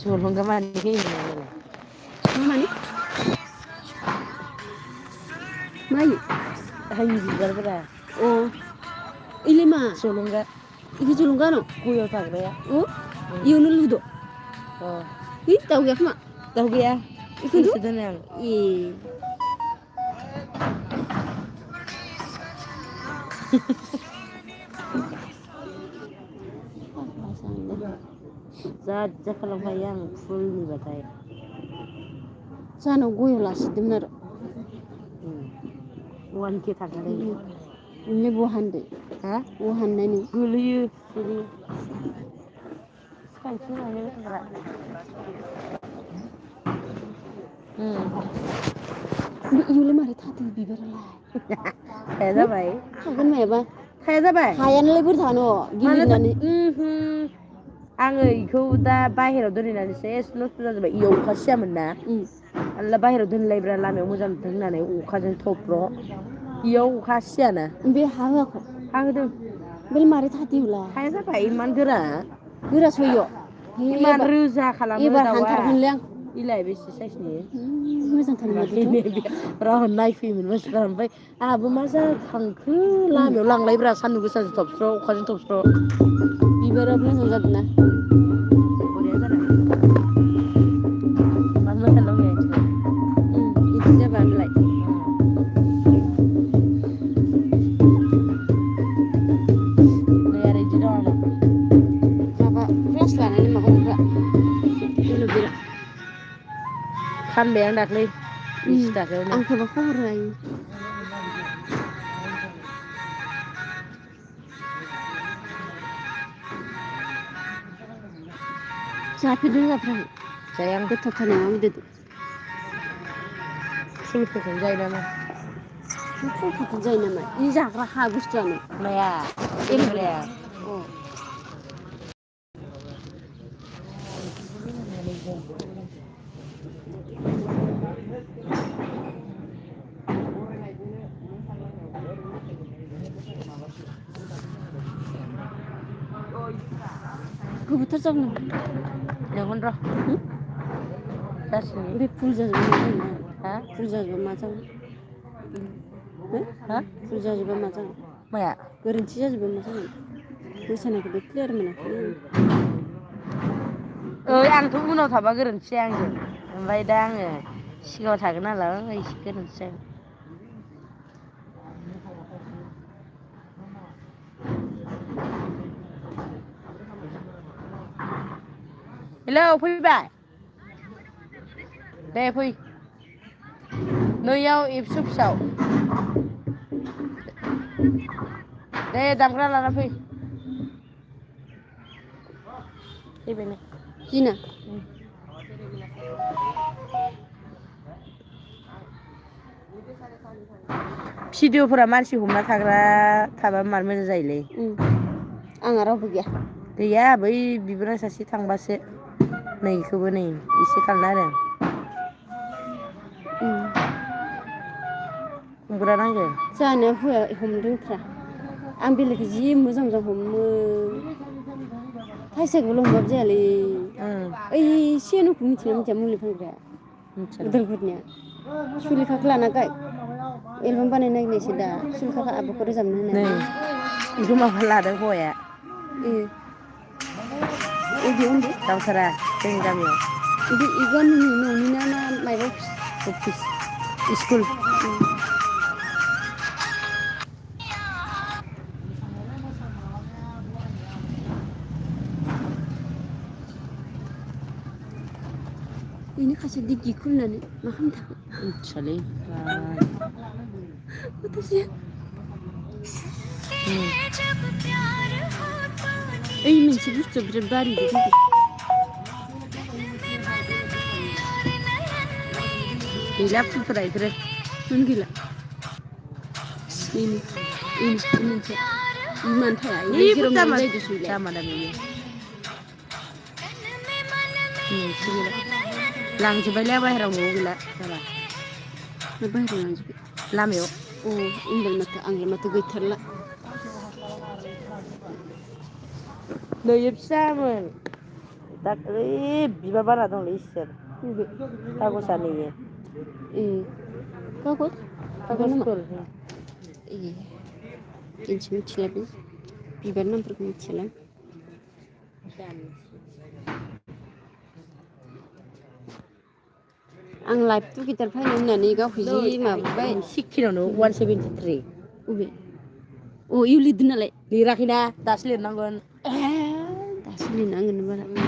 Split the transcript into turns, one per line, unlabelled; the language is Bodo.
जलंगा मानि होयोमोन नालाय
मा मानि मायो
आंनि बिबारफोरा
अ इलाय मा
जलंगा
इखो जलंगा होनो
गयआव थाग्राया
अ इयावनो लुद'
अ
है दाउ गैया खोमा
दाउ गैया फुलसो
बेखौनोथ'
दोनो आं
ए
जा जा खालामखायो आं फुल नुबाथाय
जाहानाव गयआव लासिदोंमोन आरो
वान के थांखादों
नोंलाय बहा हानदो
हा
बहा हाननाय नों
गोलैयो गोलैयो सिखांसो लानो रोंग्रा
ओमफ्राय इयावलाय मारै थादो बिबारालाय
हाया
हो
जाबाय
थागोन मायाबा
हाया जाबाय
हायानालाय बोरै थानो
मानो
गिलिरनानै
आङो इखौ दा बाहेरायाव दोनहैनानै सेस नस्थ' जाजोब्बाय इयाव अखा सियामोन ना आल्ला बाहेरायाव दोनलायब्रा लामायाव मोजां नुथों होननानै अखाजों थब्र' इयाव अखा सियाना
बे हा होआखै
हा होदों
ओमफ्राय मारै थादो इयावलाय
हाया जाबाय इमान गोरा
गोरासो इयाव हे
इमान रोजा खालामो
एबार
दाउआ
हानथारगोनलै आं
इलाय बेसे साइसनि
मोजांथार माथोथ'
र नायफैयोमोन मानसिफ्रा ओमफ्राय आंहाबो मा जाखांखो लामायाव लांलायब्रा सान्दुं गोसाजों थबस्र' अखाजों थबस्र'
बिबाराबो मोजां जादोंना
बरिया जादों मा मोजां लुगैया
बिदि जाबा होनलाय
नै आरो इदि दं आंनाव
माबा क्लास लानायनि माबाग्राफ्रा एल'बेरा
फानबाय आं दाख्लै 20 थाखायावनो
आं फैबा खबर लायो जाफेरदोंना जाफेराखै
जाया आं
गोथावथार नामा बेदरजों
फुलफोरखौनो जायो नामा
फुलफोरखौनो जायो नामा इ जाग्राखा बुस्थुआनो
माया
एल'बेरा
एल'भेराया
अ गोबावथार जागोन नामा
लेंहरनि र' जासिगोन
बे फुल जाजोबा मा जागोन ना
हा
फुल जाजोबा मा जागोन हो
हा
फुल जाजोबा मा जागोन
माया
गोरोन्थि जाजोबा मा जागोन मोसानायखौबो क्लियार मोनाखैनो आं
ओइ आंथ' उनाव थाबा गोरोन्थि जाया आंजों ओमफ्राय दा आङो सिगाङाव थागोन नालाय एसे गोरोन्थि जागोन हेलौ फैबाय दे फै नैयाव एबसु अफिसाव दे दामग्रा लाना फै फैबाय नै
दिना
भिडिअफोरा मानसि हमना थाग्रा थाबा मार मोजां जायोलै
आंहा रावबो गैया
गैया बै बिबोनां सासे थांबासो नै इखौबो नै एसे खालामना होदों हमग्रा नांगौ
जाहानिया हौवाया हमनो रोंथारा आं बेलेगखौ जि मोजां मोजां हमो थाइसेखौल' हमबाबो जायालै ओइ सेनखौ मिथियोना मिथिया मुलि फानग्राया
मिथियालां
उदालगुरिनिया सुलेखाखौ लाना एलबाम बानायनो नागिरनायसो दा सुलेखाखौ आब'खौ रोजाबनो
नै
होनानै
बेखौ माबा लादों हौवाया
ए अबेयाव होनदों
दावथारा जोंनि गामियाव
ओमफ्राय इ गामिनि न'निना ना मायबा अफिस
अफिस स्कुल
बेनो खासे दिगि खुलिनानै मा खालामनो थाखो
मिथियालै
ओइ मोनसे बुस्थुआ बिराद बारिदो खिन्थु
गैला फुलफोरा इफोरो
मानो गैला इनि इ मोनसेया इ मानो थाया इलाय
बेबो
जेराव मेरावनो
दामा
जायो दस' इलाय
दामा दामि मोनसे गैला लांजोब्बायलै बाहेरायाव न'आव गैला बारा
मा बाहेरायाव लांजोब्बाय
लामायाव
अ होनबालाय माथो आंलाय माथो गैथारला
नैयो फिसामोन दा ओइ बिबार बारा दंलै इसोर कागजानो इयो
ए कागज बिबार
कागज
नामा
फुल
ए दिनैसो मिथिला बे बिबार नामफोरखौ मिथिला आं लाइभ टुगेदार फैनो होननानै गावखौ जि माबाबाय
सिक्किनावनो 173
अबे अ इयाव लिरदों नालाय
लिराखैना दासो लिरनांगोन
दासो लिरनांगोन बारा